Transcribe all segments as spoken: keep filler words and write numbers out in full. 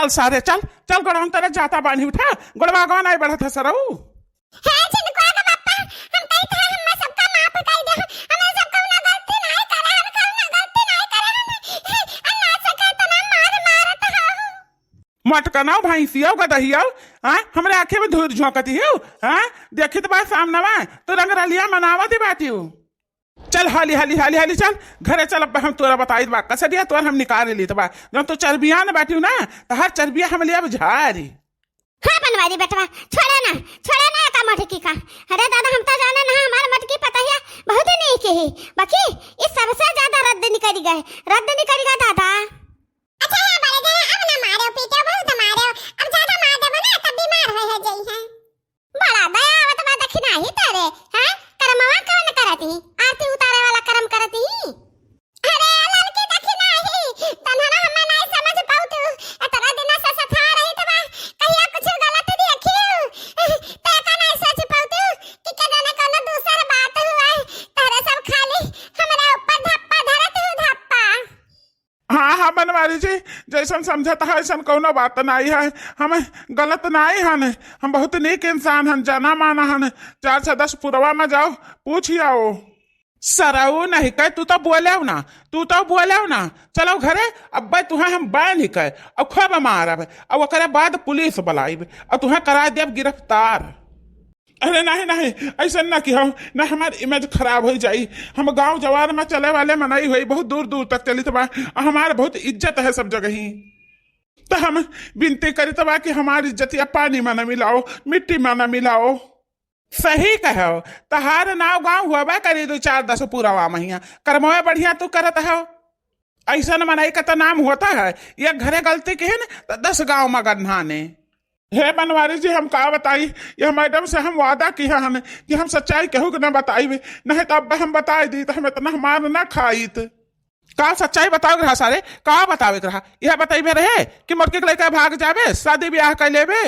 चल सारे, चल, चल, गोड़वा तरे जाता बानी, उठा, गोड़वा गवा नाई बढ़त है सरऊ। हे झिनकुआ के बापा, हम कही था, हम्मा सबका माफ कर दे, हमें सब कौनो गलती नाई करे, हम कौनो गलती नाई करे, हम, हम ना सके इतना मार मारत हो। मटकनौ भैंसियौ गदहियौ, हाँ, हमरे आँखे में धूर झोंकत हियौ, हाँ, देखित बा सामनवा, तो रंगरलिया मनावत बाटियौ। चल हाली, हाली, हाली, हाली चल, घरे चल, अब हम तोरा बताइत बा, कसरिया तोर हम निकाल लेत बा। जब तू चरबियान बाटियौ ना, तो हर चरबिया हम ले अब झारी। हाँ बनवारी बेटवा, छोड़े ना, छोड़े ना एका मटकी का। अरे दादा, हम तो जाने ना, हमार मटकी पतहिया बहुत नीक ही, बाकी इस सबसे ज्यादा रद्द निकल गए, रद्द निकल गए दादा। अच्छा है बड़े गए, अब ना मारो पीटो, बहुत मारो, अब ज्यादा मार देबो ना तब बीमार होए हो जाई है। बड़ा दया आवत बा दखिनाही तोरे, हैं? करमवा कौन करत ही? आरती उतारे वाला करम करत ही? अरे ललकी दखिनाही, तन्हरा हमें नाई समझ पाउतू, एतना दिना से सथा रही तबा, कहिया कुछ गलत देखियो, ते का नाई सोच पाउतू कि के जाने कौनो दूसर बात हुआ है, तोरे सब खाली हमरा ऊपर धप्पा धरत हो, धप्पा। हाँ, हाँ, बनवारी जी, जैसन समझत है, ऐसन कौनो बात नाई है। हम गलत नाई हन, हम बहुत नीक इंसान हन, जाना माना हन। चार से दस पुरवा में जाओ, पूछ आओ। सरऊ नहीं कहे, तू तो बोले ना, तू तो बोले ना। चलो घरे, अब्बे तुहे हम बांध के, अब खूब मारब, अब ओकरे बाद पुलिस बुलाइब, अब तुहे करा देब गिरफ्तार। अरे नहीं, नहीं, ऐसन ना किहो, ना हमार image खराब होइ जाई। हम गाँव जवार में चले वाले मनई होई, बहुत दूर दूर तक चलित बा। हमार बहुत इज्जत है सब जगही। तो हम विनती करित बा कि हमार इज्जतिया पानी में ना मिलाओ, मिट्टी में ना मिलाओ। सही कहो, तहार नाव गाँव होबे करी दो चार दस पुरवा महिया, करमवे बढ़िया तू करत हो। ऐसन मनई का तो नाम होता है, एक घरे गलती किहिन तो दस गाँव में गन्हाने। हे बनवारी जी, हम का बताई, यह मैडम से हम वादा किहे हन कि हम सच्चाई केहू के ना बताइबे, नहीं तो अब हम बताई दी तो हम इतना मार ना खाइत। का सच्चाई बतावे के रहा सारे, का बतावे के रहा? यह बताइबे रहे कि मोटकी के लइका भाग जाबे, शादी ब्याह कर लेबे?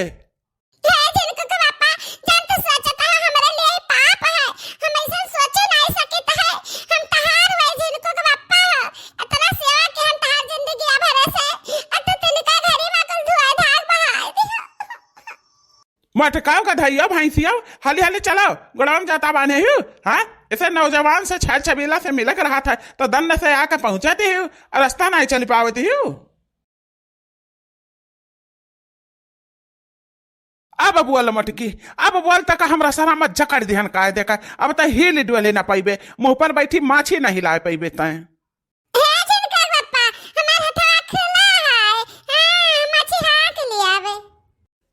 हे झिनकू के बापा, जन तू सोचत है, हमरे लिए ई पाप है। हम ऐसन सोचे नहीं सकित है। हम तहार वही झिनकू के बापा है। इतना सेवा के हम तहार जिंदगी भरे से, और तू तिनका घड़ी में कुल धुआं धार बहाए दियो। मटकाओ गधैया भैंसिया, हाली हाली चलो, गोड़वा में जाता बाने हूँ, हाँ? ऐसे नौजवान से छाछ छबीला से मिलक रहा था, तो दन्न से आके पहुँचती हूँ, और रास्ता नहीं चल पावती हूँ। अब बोल मटकी, अब बोल तक हमरा सरा मत जकड़ दिहन कायदे का, अब त हिल डोले ना पइबे, मुँह पर बैठी माछी ना हिलाए पइबे तैं। हे झिनका के बापा, हमार हथवा खुला है, हाँ, माछी हाँक लियावे।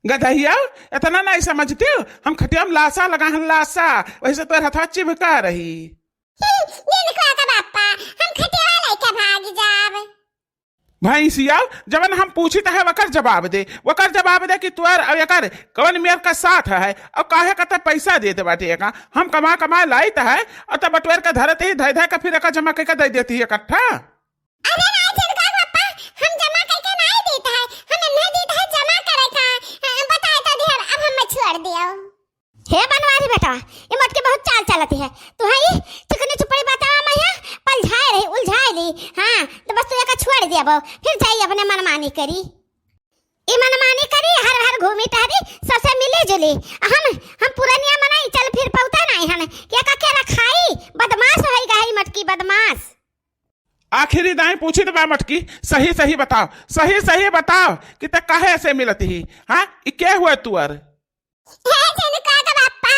गदहिया, इतना नहीं समझती हो, हम खटिया में लाशा लगा हन, लाशा, वैसे तोर हथवा चिपका रही। हम्म, झिनका के बापा, हम खटिया लेके भाग जाब। भैंसिया, जवन हम पूछित है, वकर जवाब दे, वकर जवाब दे कि तोर और एकर कवन मेर का साथ है, और काहे का ते पैसा देत बाटे एका? हम कमा कमा लाइत है, और तब बटोर के धरत ही, धय धय के फिर एका जमा करके दे देती है इकट्ठा। अरे नाई झिनका के बापा, हम जमा करके नाई देत है, हम इन्हें देत है जमा करे का, अ, बताए तो दिहर, अब हम छोड़ दियो। हे बनवारी बेटवा, ये मोटकी बहुत चाल चलती है। तू है ई चिकनी चुपड़ी बतावा मैया, पलझाए रही, उलझाए ली। हाँ, तो बस तू एका छोड़ दिया बो, फिर जाई अपने मनमानी करी। ई मनमानी करी, हर हर घूमी टहरी, सबसे मिली जुली। हम, हम पुरनिया मनई चल फिर पौता नहीं हन, कि एका के रखाई, बदमाश होई गई मोटकी बदमाश। आखिरी दाई पूछित बा मटकी, सही सही बताओ, सही सही बताओ कि ते काहे से मिलत ही? हाँ, ई के हुआ तुअर? हे झिनका के बापा,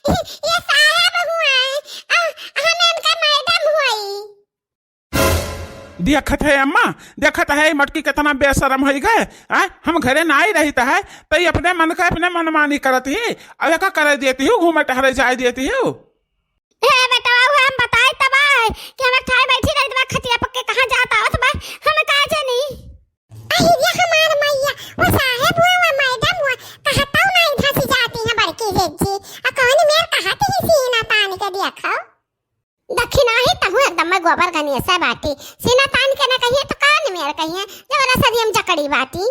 ई, ई साहेब हुआ, आ, हम इनका मैडम हुई। देखत है अम्मा, देखत है ई मटकी कितना बेशरम होई गए। हाँ, हम घरे ना आई रहित है, तो ई अपने मन का अपने मनमानी करत ही, अब एका करे देती हूँ, घूमे टहरे जाए देती हूँ। हे बेटवा, वो हम बताई तब आए कि हम ठाई बैठी रही बा, खटिया पक्के कहाँ जात आवत बा, हम का जानी। अरे ये हमार मैया, वो साहेब हुआ, वो मैडम हुआ, कहता हूँ ना इधर से जाती है बड़की जिज्जी, आ कौन मेर कहती ही सीना तान के देखो। दखिनाही तहु एकदम में गोबर गनी ऐसा बाटी, सीना तान के ना कहिए तो कौन मेर कहिए, जब रसरियम जकड़ी बाटी।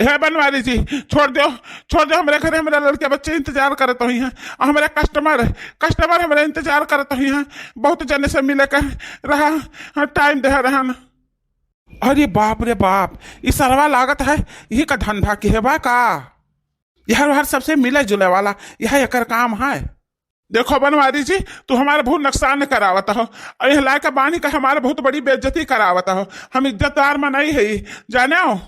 हे बनवारी जी, छोड़ दो, छोड़ दो, हमरे घरे हमरे लड़के बच्चे इंतजार करत हुई हैं, हमरे कस्टमर, कस्टमर हमरे इंतजार करत हुई हैं, बहुत जने से मिले के रहा, हाँ, टाइम दे रहन। अरे बाप रे बाप, ई सरवा लागत है, यही का धंधा किहे बा का? यहर वहर सबसे मिले जुले वाला, यह एकर काम है। देखो बनवारी जी, तू हमार बहुत नुकसान करावत हो, और यह लायक बानी का हमार बहुत बड़ी बेइज्जती करावत हो। हम इज्जतदार मनई है, जाने हो?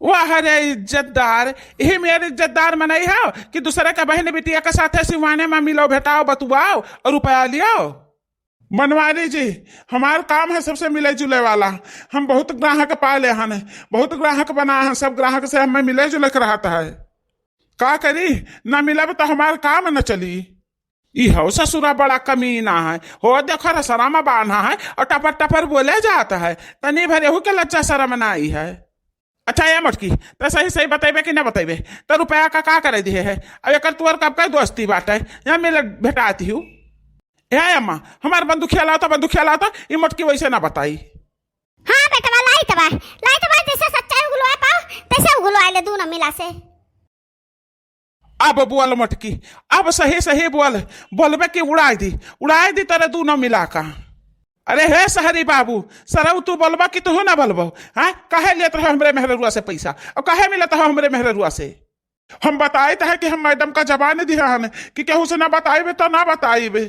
वाह रे इज्जतदार, यही मेरे इज्जतदार मनई हो कि दूसरे का बहन बिटिया के साथे सिवाने में मिलो, भेटाओ, बतुआओ और रुपया लियो। बनवारी जी, हमार काम है सबसे मिले जुले वाला। हम बहुत ग्राहक पाले हन, बहुत ग्राहक बना हन, सब ग्राहक से हमें मिले जुले के रहत है। का करी, ना मिलब तो हमार काम न चली। ई हो ससुरा बड़ा कमीना है, हो देखो रसरा में बांधा है और टपर टपर बोले जात है, तनी भर एहू के लज्जा शरम नाई है। अच्छा ए मोटकी, त सही सही बतैबे कि ना बतैबे? त रुपया का का करे दिहे है? अब एकर तुअर कब का दोस्ती बाटे, यहाँ मिले भेटाती हूँ। ए अम्मा, हमार बंदूकिया लाओ तो, बंदूकिया लाओ तो, ई मोटकी वैसे ना बताई। हाँ बेटवा, लाइत बा, लाइत बा, जैसे सच्चाई उगलवाए पाओ, तैसे उगलवाए ले दूनो मिला से। अब बोल मोटकी, अब सही सही बोल, बोलबे कि उड़ाए दी, उड़ाए दी तोरे दूनो मिला का। अरे हे सहरी बाबू, सरऊ तू बोलबा कि तू ना बोलबो? हाँ, काहे लेत रहो हमरे मेहररुआ से पैसा और काहे मिलत हो हमरे मेहररुआ से? हम बताइत है कि हम मैडम का जबान दिहा हन कि केहू से ना बताइबे तो ना बताइबे।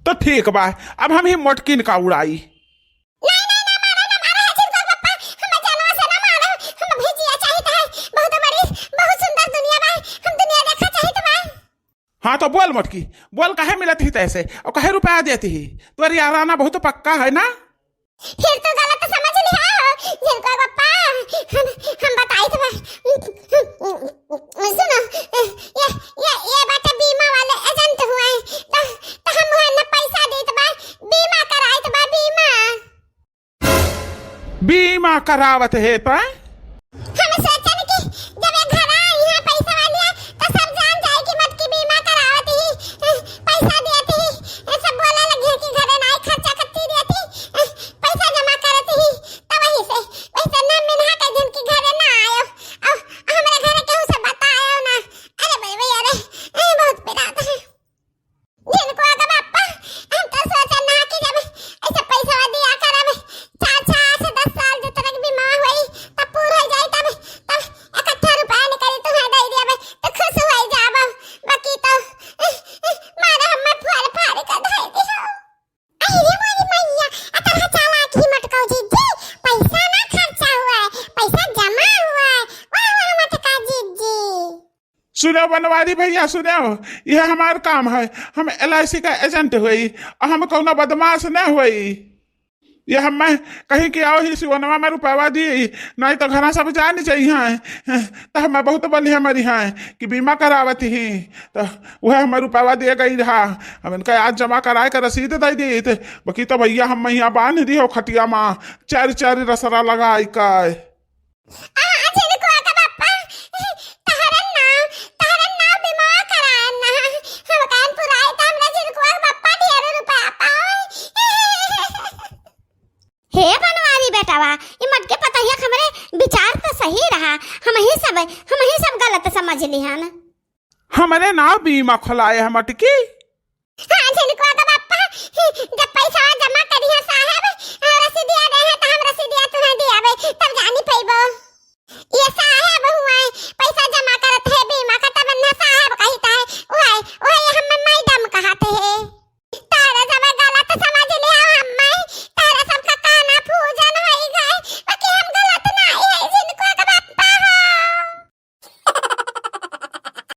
तो ठीक बा, अब हम ही मोटकिन का उड़ाई। नहीं, नहीं, ना मारो, ना मारो, है झिनकुआ पप्पा, हम जानवर से ना मारो, हम भी जिया चाहित है, बहुत बड़ी, बहुत सुंदर दुनिया बा, हम दुनिया देखा चाहित बा। हाँ तो बोल मोटकी, बोल काहे मिलत ही तैसे और काहे रुपया देती ही? तोर याराना बहुत पक्का है ना? फिर तो गलत समझ लिहा हो झिनकुआ पप्पा, हम, हम बताइत बा। सुनो, ये, ये, ये बाटे बीमा वाले एजेंट हुए, तो, तो हम हुए न पैसा देत बा, बीमा कराइत बा, बीमा। बीमा करावत है त? हम सोचन कि जब ये घर आई है पैसा वाली है, तो सब जान जाए कि मोटकी बीमा करावत ही, पैसा देत ही, सब बोले लगी कि घरे नाई खर्चा करती देती, पैसा जमा करत ही, तो वही से, वैसे ना मिनहा के झिनकी घरे ना आयो, अब हमरा घरे केहू से बतायो ना। अरे भाई, भाई, अरे, बहुत पिरात है। झिनकुआ का बापा, हम तो सोचन ना कि जब ऐसे पैसा दिया करब, चार, चार से दस साल जब तक बीमा होई, तब पूरा हो जाई, तब, तब इकट्ठा रुपया निकली, तुम्हें दे दिया बे, तो खुश हो जाबो। बाकी तो, मारे हमें फाड़, फाड़ के धर दियो। अरे मोरी मैया, अतरह चालाक ही मटकाऊ जीजी, पैसा ना खर्चा हुआ है, पैसा जमा हुआ है। वाह, वाह, मटका जीजी। सुनो बनवारी भैया, सुनो, यह हमार काम है। हम एल आई सी का एजेंट हुई और हम कौनो बदमाश न हुई। ये हम मैं कहीं कि आओ ही सिवनवा में रुपया दी, नहीं तो घरा सब जान जाई हैं। तो हम बहुत बलिया मरी हैं कि बीमा करावत ही, तो वह हमें रुपया दिए गई रहा। हम इनका आज जमा कराए के रसीद दे दी, तो बाकी तो भैया हम यहाँ बांध दी हो खटिया मा, चार चार रसरा लगाई का। आ, झिनकुआ का बापा, तहरन नाव, तहरन नाव बीमा कराए ना। हम कान पुराए त हमरा झिनकुआ का बापा ढेर रुपया पाओ। हे बनवारी बेटवा, ई मटके पतहिया के हमरे विचार त सही रहा, हम ही सब, हम ही सब गलत समझ लिहन। हमरे नाव बीमा खोलाए है मटकी। हाँ, झिनकुआ का बापा, जब पैसा जमा करिहा साहब, रसीदिया दे है, तो हम रसीदिया तुम्हें दियाबे, तब जानी पैबो।